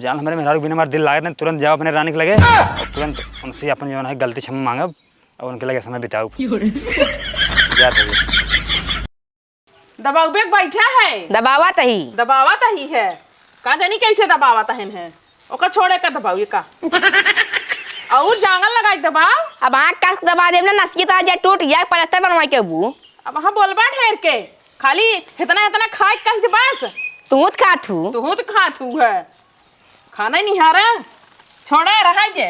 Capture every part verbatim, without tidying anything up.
जान, हमरे मेहरारू के बिना हमार दिल लागत नहीं, तुरंत जाओ अपने रानी के लगे और तुरंत उनसे अपन जौन है गलती क्षमा मांगब और उनके लगे समय बिताओ। जात हई। दबाउबे के बैठा है। दबावत ही। दबावत ही है। का जानी कैसे दबावत हन है। ओकर छोड़े का दबाउ, ये का? और जांगर लगाई दबाउ। अब हाँ, कस दबा देब ना, नसिया तो आज टूट जाए, पलस्तर बनवाई के बू। अब हाँ बोलबा ढेर के, खाली इतना इतना खाए के कह दे बस। तू तो खात हू। तू तो खात हू है। खाना ही निहारा। छोड़ा, रहा जे।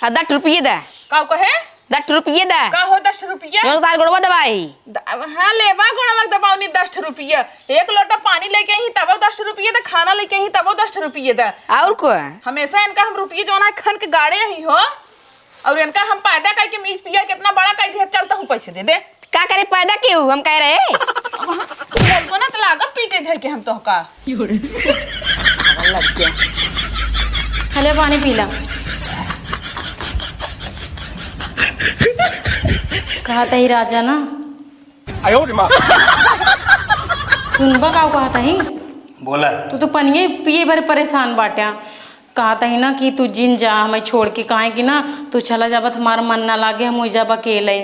आ, दस रुपये दे। का कहे? दस रुपये दे। का हो दस रुपया? जौन तार गोड़वा दबाई। द-, अब हाँ, लेबा गोड़वा के दबावनी दस रुपया। एक लोटा पानी लेके ही तबो दस रुपये दे, खाना लेके ही तबो दस रुपये दे। और को? हमेशा इनका हम रुपये जौन है खन के गाड़े ही हो, और इनका हम पैदा करके मीस पिया कितना बड़ा कर दिया, चलता हूँ पैसे दे दे। का करे पैदा केहू, हम कह रहे। अब हम बोलबो ना तो लागब पीटे धर के हम तोहका। पागल लड़किया। हले पानी पीला। कहत ही राजा ना। आयो रे माँ। सुनबा का कहत ही? बोला। तू तो पनिये पिए भर परेशान बाट्या। कहत ही ना कि तू जिन जा हमें छोड़ के, काहे कि ना तू चला जाबत हमार मन ना लागे, हम ओइजा बा अकेले।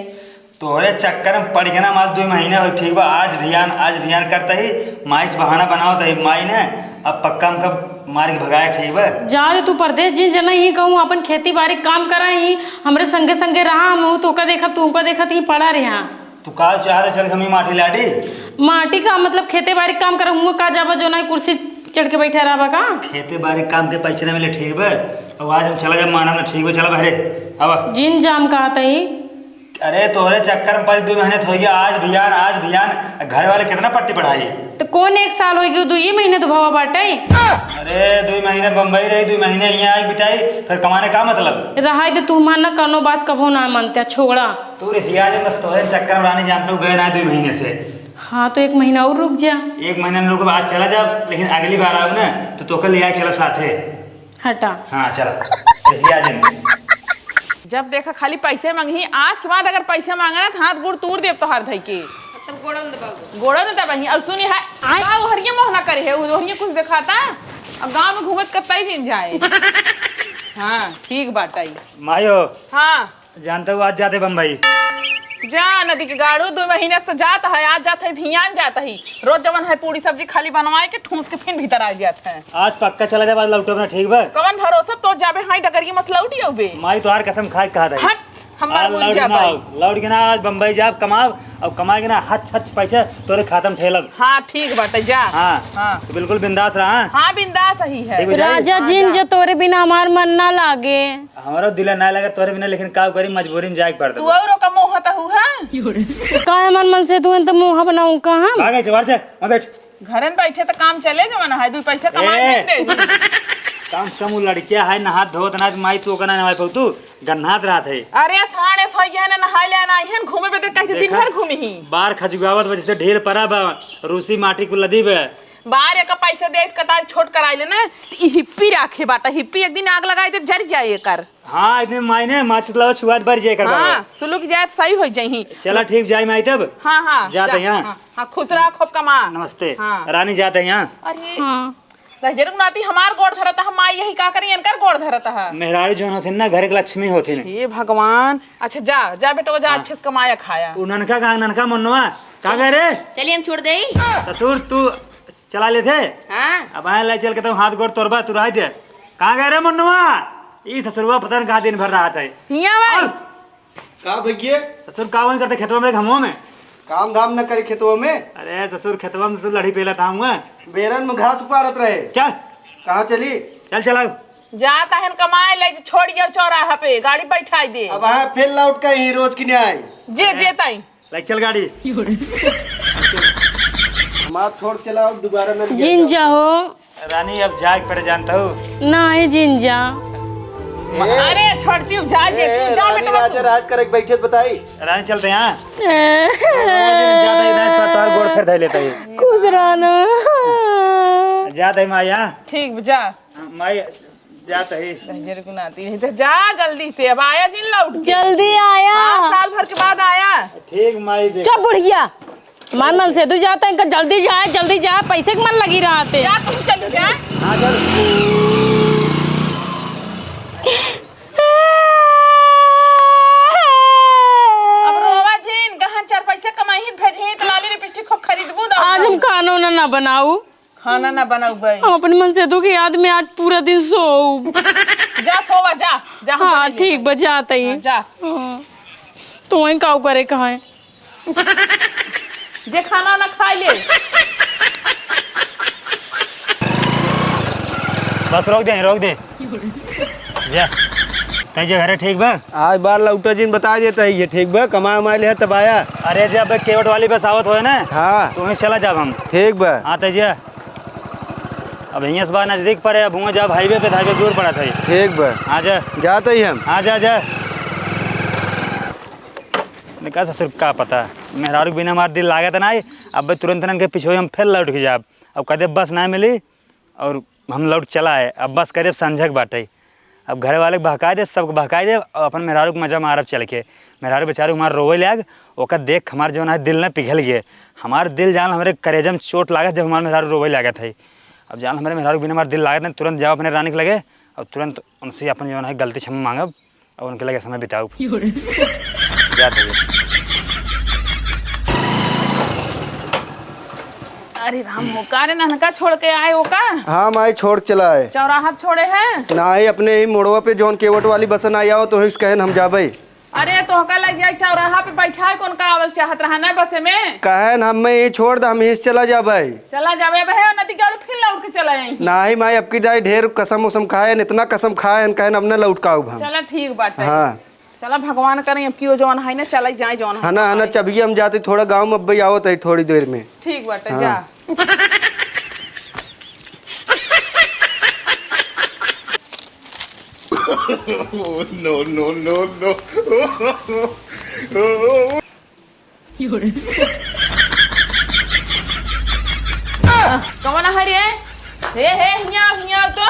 तोहरे चक्कर में पड़ के ना, माल दुइ महीने हो, ठीक बा? आज भियान, आज भियान करता ही, माई से बहाना बनावत ही, माई ने अब पक्का हमका मार के भगाए, ठीक बा? जा रे तू परदेस, जिन जना ही कहूँ, अपन खेती बारी काम करा ही, हमरे संगे संगे रहा, हम तोका देखत, तू हमका देखत ही पड़ा रहा। तू का चाह रहे, चल के हमें माटी लाडी? माटी का मतलब खेते बारी काम करा, हुआ का जाबा जो ना कुर्सी चढ़ के बैठा रहबा का? खेते बारी काम के पैसे ना मिले, ठीक बा? अब आज हम चला जाब मानब ना, ठीक बा? चला बहरे, आवा। जिन जाम कहत ही। अरे तोहरे चक्कर में परी दुइ महीने तो होइ गया, आज भियान, आज भियान, घर वाले कितना पट्टी पढ़ाई? तो कौन एक साल होइ गयो, दुइ महीने तो भवा बाटे। अरे दुइ महीने बम्बई रही, दुइ महीने यहाँ आई बिताई, फिर कमाने का मतलब? रहाई दे तू, हमार ना कौनो बात कभो ना मानते, छोड़ा। तू रिसिया जे बस तोहरे चक्कर में रानी जानते हो गए ना दुइ महीने से। हाँ तो एक महीना और रुक जा। एक महीना में रुक, आज चला जा, लेकिन अगली बार आओ ना तो तोके ले आए चलब साथे। हटा। हाँ, चला। रिसिया जिन। जब देखा खाली पैसे मांगही, आज के बाद अगर पैसे मांगे ना, तो हाथ गोड़ तोड़ देब तोहार धई के। तब गोड़ा न दबाऊ। गोड़ा न दबाही। और सुनी है, आय। का ओहरिया मोहना करे है, ओहरिया कुछ दिखाता? और गाँव में घूमत कतई दिन जाए। हाँ, ठीक बात आई। मायो। हाँ। जानते हो, आज जाते बम्बई। जा, नदी के गाड़ू, दुइ महीने से जात है, आज जात है, भियान जात है। रोज जवन है, पूरी सब्जी खाली बनवाए के, ठूस के फिर भीतर आ जात है। आज पक्का चला जाबे, आज लौटब ना, ठीक बा? कवन भरोसा तोर जाबे, हाई डगरिया मस लौट अउबे। माई, तोहार कसम खाए के कहत है। हट, हमार आज मुंह लौट के जाबे। ना आओ, लौट के ना, आज बम्बई जाब, कमाब, अब कमाए के ना, हच हच पैसे तोरे खाता में ठेलब। हाँ, ठीक बाटे, जा। हाँ, हाँ। तो बिल्कुल बिंदास रहा। हाँ, बिंदास ही है। ठीक बा, जाई? राजा हाँ, जिन जा। जे तोरे बिना हमार मन ना लागे। हमरो दिल ना लगे तोरे बिना, लेकिन का करी, मजबूरी में जाए के पड़ता। तू औरो का मोह तहु है? काहे मन मन से तू तो मोह बनाऊं का हम? भागे से बाहर से, वहाँ बैठ। घरे में बैठे तो काम चले जवन है, दुइ पैसा कमाए ए! नहीं दे। कम से कम वो लड़किया है, नहात धोत ना, माई तू ओकरा नहाए पाऊ, तू गन्हात रहत है। अरे साढ़े सोइया ने नहाए ले ना, इहन घूमे बदे कह दे, दिन देखा, भर घूमी ही। बार खजुगावत बा, जैसे ढेर परा बा, रूसी माटी कुल लदी बा। बार एक पैसे दे कटाई छोट कराई ले ना, तो ई हिप्पी राखे बाटा, हिप्पी एक दिन आग लगाई दे, जर जाए एकर। हाँ, इतने मायने माचिस लावा छुआत बर जे कर हाँ, बाबा। सुलुक जाए तो सही हो जाही। चला ठीक, जाई माई तब। हाँ, हाँ, जात जा, है यहाँ। हाँ, हाँ, खुश रहा, खूब कमा। नमस्ते। हाँ। रानी जात है यहाँ। अरे, हाँ। रह जरूर नाती हमार गोड़ धरत है, हम माई यही का करी, इनकर गोड़ धरत है। मेहरारू जौन होथिन ना, घर के लक्ष्मी होथिन। हे भगवान, अच्छा जा, जा बेटवा, जा हाँ। अच्छे से कमाया खाया। उ ननका का, ननका मुन्नवा, का कह रे? चलिए हम छोड़ देई। ससुर, तू चला लेथे। हाँ। अब आए लाई चल के तो हाथ गोड़ तोड़बा, तू रह दे। कहाँ गए रे मुन्नुआ? ई ससुरवा पता न कहाँ दिन भर रहत है। हियाँ भाई। और? का भैया? ससुर का वहीं करते खेतवा में, घमवा में? काम धाम न करे खेतवा में? अरे ससुर, खेतवा में तो लड़ी पेला था हुआ। बेरन में घास उपारत रहे। चल। कहाँ चली? चल चलाओ। जा तहन कमाए ले, छोड़ गया चौराहा पे, गाड़ी बैठाई दे। अब हाँ फिर लौट के ही रोज की न्याय। जे, जे ताई। ले चल गाड़ी। हमार छोड़ के लाओ, दोबारा न लिया जिन जाओ। जाओ। रानी, अब जाए के पड़े, जानता हूँ। नहीं जिन जा। ए, अरे छोड़ती हूँ, जा ए, जे, तू जा रानी बेटवा, राजा तू। राज करे के बैठे त बताई। रानी, चलते हैं, हाँ। ए। ज्यादा ही रात पर तोहर गोड़ फेर धै लेता है। खुश रहना। जात है माई, हाँ। ठीक, जा। माई, जात ही। बहजर को नाती नहीं तो जा जल्दी से, अब आया दिन लौट के। जल्दी आया। हाँ, साल भर के बाद आया। ठीक माई, देख। चुप बुढ़िया, मन मन से तू जाता है, इनका जल्दी जाए, जल्दी जाए, पैसे के मन लगी रहा थे। जा, तुम चली जा। हाँ, चल। खाना ना बनाउबे। हम अपने मनसेधु के याद में आज पूरा दिन सोउब। जा सोवा, जा, जा, हम हाँ, बनाई ठीक लेते। बा, जात ही। हाँ, जा। हाँ। तो वहीं काऊ करे कहाँ है? जे खाना ना खाई ले। बस रोक दे, रोक दे। जा। तै जे घरे ठीक बा? आज बार लौटा जिन बता देता है ये ठीक बा, कमाए उमाए ले तब आया। अरे जे अबे केवट वाली बस आवत होए ना, हाँ। तो वहीं चला जाब हम। ठीक बा। हाँ, तै जे अब हियाँ से बा नजदीक पड़े, अब हुआँ जाब हाईवे पे, हाईवे दूर पड़त है। ठीक बा। हाँ जा। जात ही हम। हाँ जा, जा। ने का ससुर का पता, मेहरारू के बिना हमार दिल लागत नाई। अब तुरंत इनके पिछोही हम फिर लौट के जाब। अब कदे बस ना मिली और हम लौट चला आए। अब बस करीब संझक बाटे। अब घरे वाले के बहकाए देब, सबके बहकाए देब, अब अपन मेहरारू के मजा मारब चल के। मेहरारू बेचारू हमार रोवे लाग, ओकर देख हमार जौन है दिल न पिघल गए। हमार दिल जान हमरे करेजा में चोट लागत जब हमार मेहरारू रोवे लागत है। अब जान हमरे मेहरारू के बिना हमार दिल लागत नहीं, तुरंत जाओ अपने रानी के लगे और तुरंत उनसे अपन जौन है गलती क्षमा मांगब। अब उनके लगे समय बिताओ। जात हई। अरे राम, वो का रे नन्हका छोड़ के आए हो का? हाँ माई, छोड़ चला आए। चौराहा पे छोड़े हैं? नाही, अपने ही मोड़वा पे जौन केवट वाली बसन आई आओ तो हिस कहन हम जाबे। अरे तोहका लग जाए चौराहा पे बैठा है, कौन का आवल चाहत रहा ना बसे में? कहन हम मैं ही छोड़ द, हम हिस चला जाबे। चला जाबे, अब है नदी के आड़ू फिर लौट के चला आई। नाही माई, अब की दाई ढेर कसम उसम खाए हैं, इतना कसम खाए हैं, कहन अब न लौट का आउब हम। चला ठीक बाटे। हाँ। चला भगवान करें, अब की वो जौन है ना, चला जाए जौन है। हाँ ना, हाँ ना, चबिया हम जाते थोड़ा गाँव में, अब आवत है थोड़ी देर में। ठीक बाटे, हाँ। जा। No, no, no, no। कौन है रे? हे, हे, हियाँ, हियाँ तो।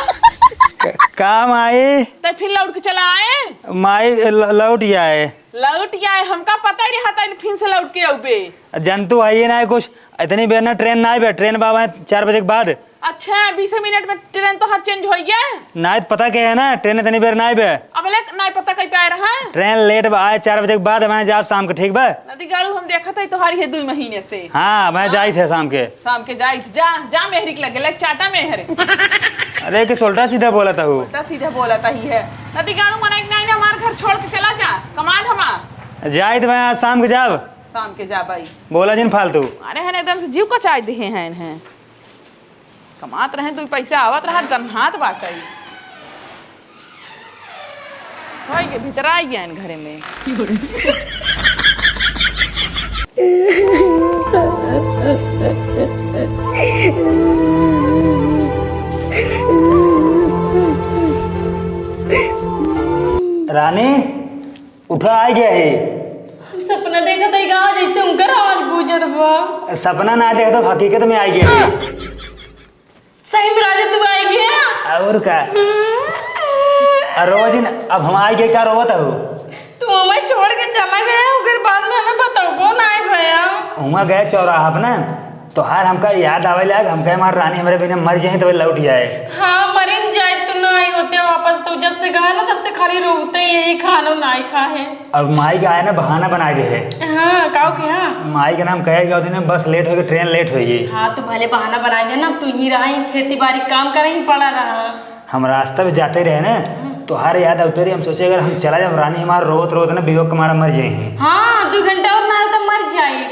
क-, का माई? तै फिर लौट के चला आए? माई, ल-, लौट ही आए। लौट ही आए, हमका पता ही रहा था, फिर से लौट के आउबे। जनतू है ये ना कुछ, इतनी बेर ना ट्रेन ना आइबे, ट्रेन बाबा है चार बजे के बाद। अच्छा, बीस मिनट में ट्रेन तोहर change होई गया? नाई त पता के है ना, ट्रेन इतनी बेर ना आइबे। अब ले नाई पता कहीं पे आए रहा? ट्रेन late बा, आए चार बजे के बाद, मैं जाब शाम के, ठीक बा? नदी गाड़ू हम देखत है तोहारी है दुई महीने से। हाँ, मैं हाँ। जाइत है शाम के। शाम के जाइत, जा, जा मेहरी के लगे, ले चाटा मेहर। अरे, किस उल्टा सीधा बोलत हूँ। उल्टा सीधा बोलत ही है। नदी गाड़ू मना नहीं, नहीं, हमार घर छोड़ के चला जा, कमा धमा। जाइत मैं आज शाम के जाब। शाम के जा भाई। बोला जिन फालतू। अरे है ना, एकदम से जीव कचाई दिहे हैं इन्हें। कमात रहे, दुई पैसा आवत रहा, गन्हात बाटइ। होई के भीतर आई गया इन घरे में। रानी, उठा, आ गया है। हम सपना देखत हई का, जैसे उनकर आवाज गूंजत बा। सपना ना देखत हो, हकीकत में आ गया है। सही में राजा तू आ गया? और का? हम्म। और रोवा जिन, अब हम आ गए, का रोवत हो? तू हमें छोड़ के चला गया, ओकर बाद में हमें बताओ, कौन आए भैया? हुआं गए चौराहा पे ना, तोहार हमका याद आवे लाग, हमका हमार रानी हमरे बिना मर जाए, तबे लौट जाए। हाँ, मरिन जाए, तू ना आई होते वापस, तो जब से गए ना, तब से खाली रोते, यही खानो ना खा है। अब माई के आए ना, बहाना बनाए दे है। हाँ, काऊ के हाँ? माई के नाम कहे गए दिन बस late होगी, ट्रेन late होगी। हाँ, तू भले बहाना बनाए दे ना, तू ही रहा, ही खेती बाड़ी काम करे ही पड़ा रहा। हम रास्ता पे जाते रहे ना, हम्म। तोहार याद आते रही, हम सोचे अगर हम चला जाए, रानी हमार रोवत रोवत ना बेहोश के मारा मर जाए। हाँ, दो घंटा और ना आए तो मर जाए।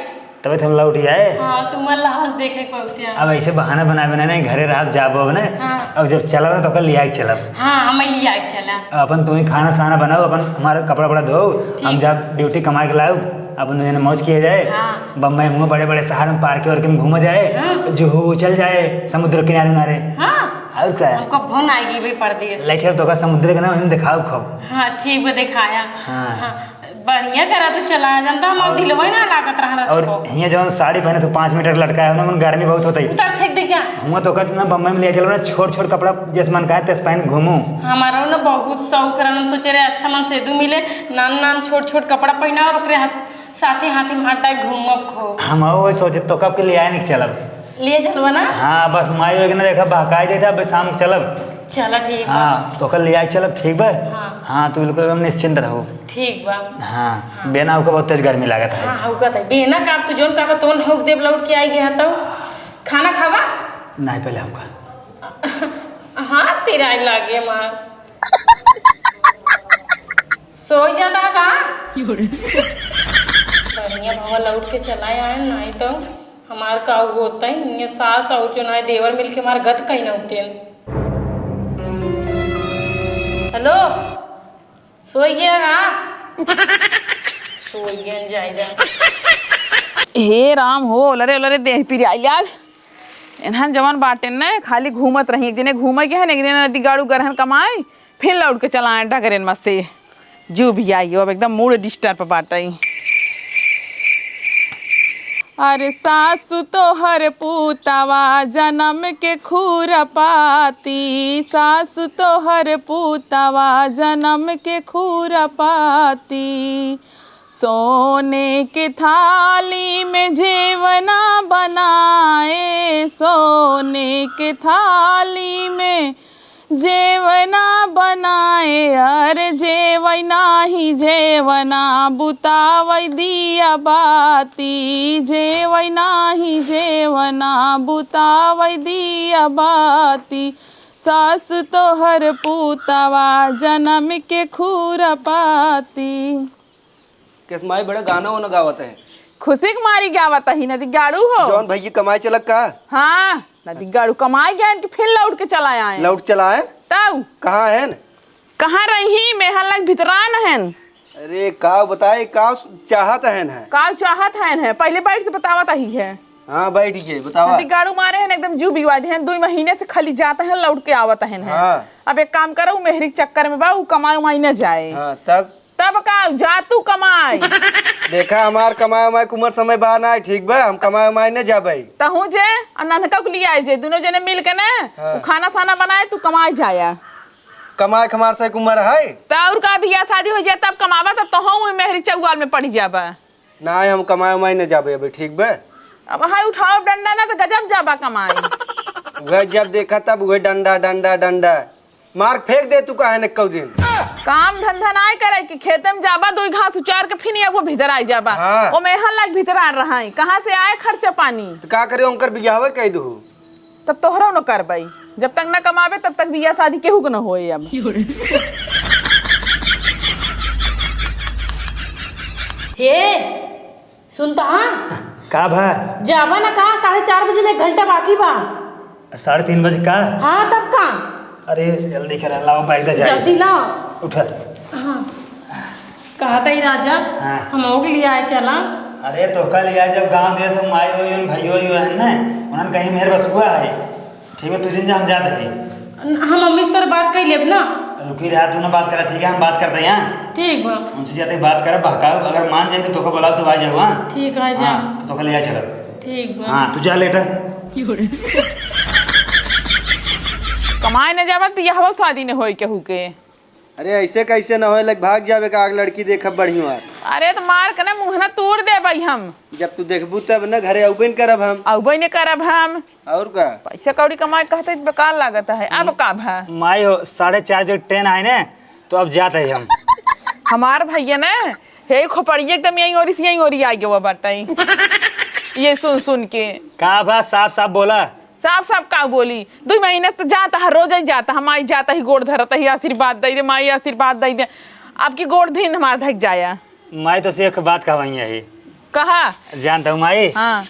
तबे तो हम लौट ही आए। हाँ, तुम्हार लाश देखे के बहुत यार। अब ऐसे बहाना बनाए बनाए नहीं, घरे रहब, जाबो अब ना। हाँ। अब जब चलब ना तो ओकर लिया के चलब। हाँ, हम लिया के चला। अपन तू ही खाना खाना बनाओ, अपन हमारा कपड़ा वपड़ा धो, ठीक। हम जाब ड्यूटी कमाए के लाओ, अपन दुनिया में मौज किया जाए। हाँ। बम्बई में बड़े बड़े शहर में पार्क वार्क में घूमा जाए, हाँ। जुहू चल जाए, समुद्र किनारे उनारे। हाँ। और क्या है? हमको फोन आएगी भाई परदेश। लेकिन तो का समुद्र के ना हम दिखाओ खूब। हाँ, ठीक बा, दिखाया। हाँ। हाँ। बढ़िया करा तू चला, जानता हमार और दिलवा ही ना लागत रहा रस और को। हियां जौन साड़ी पहने तू पाँच मीटर लटकाए हो ना, मन गर्मी बहुत होता है। उतार फेंक दे क्या? हुआ तो कहत ना बम्बई में ले चलो ना, छोट छोट कपड़ा जैसे मन कहे तैसे पहन घूमू। हमारा ना बहुत शौक रहन, हम सोचे रहे अच्छा मनसेधू मिले, नान नान छोट छोट कपड़ा पहना और ओकरे हाथ, साथे हाथे में हाथ डाल घूमब खूब। हम वो सोचे तो कब के ले आए नहीं चलब। ले चलबा ना? हाँ, बस माई एक ना देखा बहकाई देता, अब शाम के चलब। चला ठीक बा। हाँ, तो कल ले आई चलब, ठीक बा? हाँ। हाँ, तू बिल्कुल एकदम निश्चिंत रहो। ठीक बा। हाँ, हाँ। बेना होकर बहुत तेज गर्मी लागत है। हाँ, हाँ, होकर है। बेना का अब तू जोन का बा, तोन होक देब लौट के आई गया तो। खाना खाबा? नाई पहले आपका। हाथ पिराए लागे हमार। सोई जाता है का? बढ़िया भवा लौट के चला आए, नाई तो हमार का होता है, ये सास और जो नाई देवर मिलके हमार गत कहीं ना होते हैं। हेलो, सोई गया का? सोई गया जाएगा। हे राम हो, लरे लरे देह पिराई लाग। एनहन जवन बाटेन न, खाली घूमत रही। एक दिने घूमे के हन, एक दिने नदी गाड़ू गरहन कमाए, फिर लौट के चला आए डगरेन में से। जू भी आई हो, अब एकदम mood disturb बाटे। अरे सासु तोहर पूतवा जनम के खुरपाती, सासु तोहर पूतवा जनम के खुरपाती। सोने के थाली में जेवना बनाए, सोने के थाली में जेवना बनाए, अरे जेवै नाही जेवना बुतावै दिया बाती, जेवै नाही जेवना बुतावै दिया बाती। सास तोहर पूतवा जनम के खुरपाती। केस माई बड़ा गाना वाना गावत है। खुशी के मारी गावत ही, नदी गाड़ू हो। जौन भैया कमाए चलक का? हाँ, नदी गाड़ू कमाए गए कि फिर लौट के चला आए। लौट चला आए? तऊ? कहाँ हैं? कहाँ रही? मेहर लग भितरान हैं। अरे का बताए, का चाहत हैं है? का चाहत हैं है? पहले बैठ के बतावत ही है। हाँ, बैठ के बतावा। नदी गाड़ू मारे हैं, एकदम जू बिगवा दे हैं। दो महीने से खाली जात हैं, लौट के आवत हैं है। हाँ। अब एक काम करो, मेहरी के चक्कर में बा, उ कमाए उमाए न जाए। हाँ, तब? तब का, जा तू कमाई। देखा, हमार कमाए उमाए के उमर समय बा ना, ठीक बा, हम कमाए उमाए न जाबे। तहूँ जे, आ नन्हका के लियाए जे, दुनो जने मिल के ना, हाँ। उ खाना साना बनाए, तू कमाए जाया। कमाए के हमार से एक उमर है। त और का, बियाह शादी हो जाए तब कमाबा, तब तोहूँ वही मेहरी चौवाल में पड़ जाबा। ना, हम कमाए उमाए न जाबे अबे, ठीक बा? अब हाय उठाओ डंडा ना तो गजब जाबा कमाए। वह जब देखा तब वह डंडा, डंडा, डंडा। मार फेंक दे तू काहे न कऊ दिन। काम धंधा नाय करे कि खेते में जाबा, दो घास उचार के फिर अब वो भीतर आ जाबा। हाँ। ओ मेहर लाग भीतर आ रहा है, कहाँ से आए खर्चा पानी? तो का करे, उनकर बियाहवे कह दू। तब तोहरो न करबई, जब तक न कमाबे तब तक बियाह शादी केहू के न होए अब। हे, सुन तो हाँ। का भा? जाबा ना कहाँ, साढ़े चार बजे में एक घंटा बाकी बा। साढ़े तीन बजे का? हाँ, तब का? अरे, जल्दी करा, लाओ, बैग दे जाए। जल्दी लाओ। उठा। हाँ। कहा था ही राजा, हाँ। हम ओके लिए आए चला। अरे, तो कल या जब गाँव दे तो माई होई, उन भाई होई, है ना? उन्हन कहीं मेहर बसुआ है। ठीक है, तू जिन जा, हम जाते हैं। हम मम्मी से तोर बात कर लेब ना। रुकी रहा, तू ना बात करा, ठीक है, हम बात करते हैं यहाँ। ठीक बा। उनसे जाते बात करा, बहकाओ, अगर मान जाए तो तोका बुलाओ तो आ जाओ, हाँ? ठीक है, जा। हाँ, तो तोका ले आ चला। ठीक बा। हाँ, तू जा लेटा। कमाए न जाबत, बियाहवा शादी न होई केहू के। अरे ऐसे कैसे न होए, लग भाग जाबे का, आग लड़की देखब बढ़िया। अरे तो मार के ना मुँह ना तोड़ देबई हम। जब तू देखबू तब न घरे अउबे न करब हम। अउबे न करब हम। और का? पैसा कौड़ी कमाए कहते बेकार लागत है। अब का भा? माई हो, साढ़े चार जो ट्रेन आए ने, तो अब जात है हम। हमार भैया ने, हे खोपड़िया एकदम यहीं ओरी से यहीं ओरी आ गवा बाटे। ये सुन सुन के। का भा, साफ साफ बोला। साफ साफ का बोली? दो महीने से जाता है, रोज ही जाता है, माई जाता ही गोड़ धरता ही, आशीर्वाद दे दे, माई आशीर्वाद दे दे। आपकी गोड़ धीन हमार धक जाया। माई तो से एक बात कहवाई है। कहा? जानता हूँ माई। हाँ।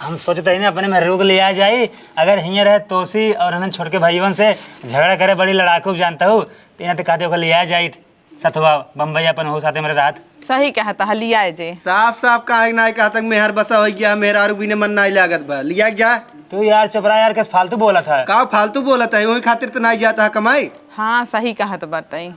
हम सोचते ही ना अपने में रोग ले आ जाई, अगर हियाँ रहे तोसी और हमें छोड़ के भाईवन से झगड़ा करे बड़ी लड़ाकू जानता हूँ, तो यहाँ तो कहते ओकर ले आ जाई सथवा बम्बई अपन हो साथे मेरे रात। सही कहता है, लिया जे। साफ साफ काहे नाई कहता, मेहर बसा हो गया, मेहरारू बिने मन नाई लागत बा, लिया जा। तू यार चुप रहा यार, किस फालतू बोला था? का फालतू बोला था? वही खातिर तो नाई जाता है कमाई। हाँ, सही कहत बाटे।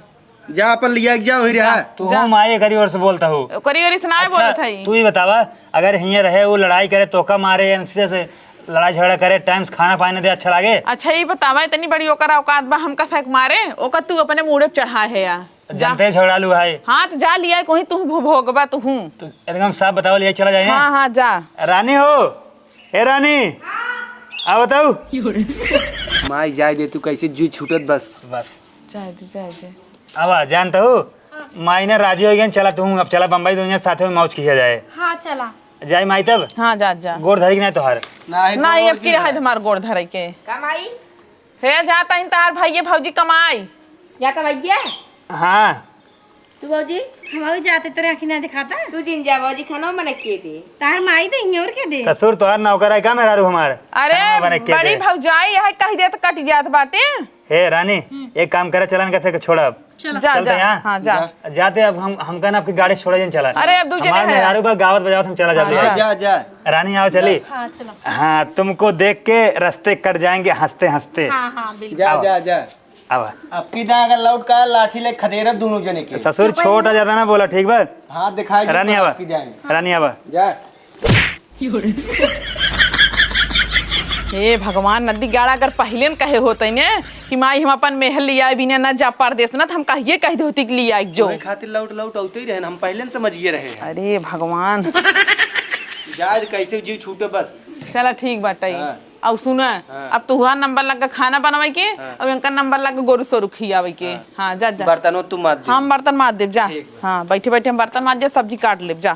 जा अपन लिया के जा, वहीं रहा। तू जा। हूँ माई करी ओर से बोलता हूँ। ओकरी ओरी से ना अच्छा, बोलत हई। तू ही बतावा, अगर हियाँ रहे, वो लड़ाई करे, तोका मारे, इनसे से लड़ाई झगड़ा करे, टाइम से खाना पानी दे, अच्छा लागे? अच्छा, ये बतावा, इतनी बड़ी ओकर औकात बा, हमका सक मारे, ओकर तू अपने मूड़े पे चढ़ा है या? जा। जनते झगड़ालू है। हाँ, तो जा लिया, कोई तू भो-, भोगबा तू हूँ। तो एकदम साफ बतावा, लिया चला जाए। हाँ, हाँ, जा। रानी हो, ए रानी, आ बताऊ। माई जाए दे, तू कैसे जी छूटत बस। बस। जाए दे, जाए दे। अब आ, जानता हूँ, माई ने राजी हो गई, चला तू, अब चला बम्बई, दुनिया साथे में मौज किया जाए। हाँ, चला। जाए माई तब? हाँ, जा, जा। गोड़ धरी कि नहीं तोहार? नाही, नहीं, अब की रहा हमार गोड़ धरे के। कमाई? हे, जाता ही तहार भइये भौजी कमाई। जाता भइये? हाँ। तू भौजी? हम अभी जाते, तोरे आँखी ना दिखाता। तू जिन जा भौजी, खाना बना के दे। तार माई दे, और के दे? ससुर तोहार नौकर है का मेहरारू हमार? अरे, खाना बना के बड़ी दे। भौजाई है, कह दे तो कट जात बाटे। हे रानी, हम्म। एक काम करे, चलन कैसे के छोड़ा अब। चलो। जा, चलते जा, हैं? हाँ, जा। जा। जाते अब हम, हमका ना आपकी गाड़ी छोड़े जन चला। अरे, अब दू जने हमार हैं। मेहरारू बा गावत बजावत हम चला हाँ, जाते हैं। जा। जा, जा। रानी आओ चली। हाँ, चलो। हाँ, तुमको देख के रास्ते कट जाएंगे हंसते हंसते। हाँ, हाँ, बिल्कुल। जा, आओ। जा, जा। अब अब की दा अगर लौट का लाठी ले खदेरब दोनों जने के। ससुर चुप छोटा रहो। ज्यादा ना बोला, ठीक बा? हाँ, दिखाई दे रानी पर आवा। की जाए। रानी आवा। जा। हे भगवान, नदी गाड़ा अगर पहिले न कहे होते ने कि माई हम अपन मेहर लिया बिना न जा परदेस न, तो हम कहिए कह दे होती कि लिया जो। तोरे खातिर लौट लौट औते ही रहे न, हम पहिले न समझिए रहे हैं। अरे भगवान। जाए कैसे जीव छूटे बस। चला ठीक बाटे। हाँ। अब सुना, हाँ। अब तुहार नंबर लग के खाना बनवाई के, हाँ। अब इनका नंबर लग के गोरू सोरू खियावे के। हाँ। हाँ, जा, जा। बर्तनों तू मार दे। हम बर्तन मार देब, जा। ठीक बा। हाँ, बैठे बैठे हम बर्तन मार जा, सब्जी काट लेब, जा।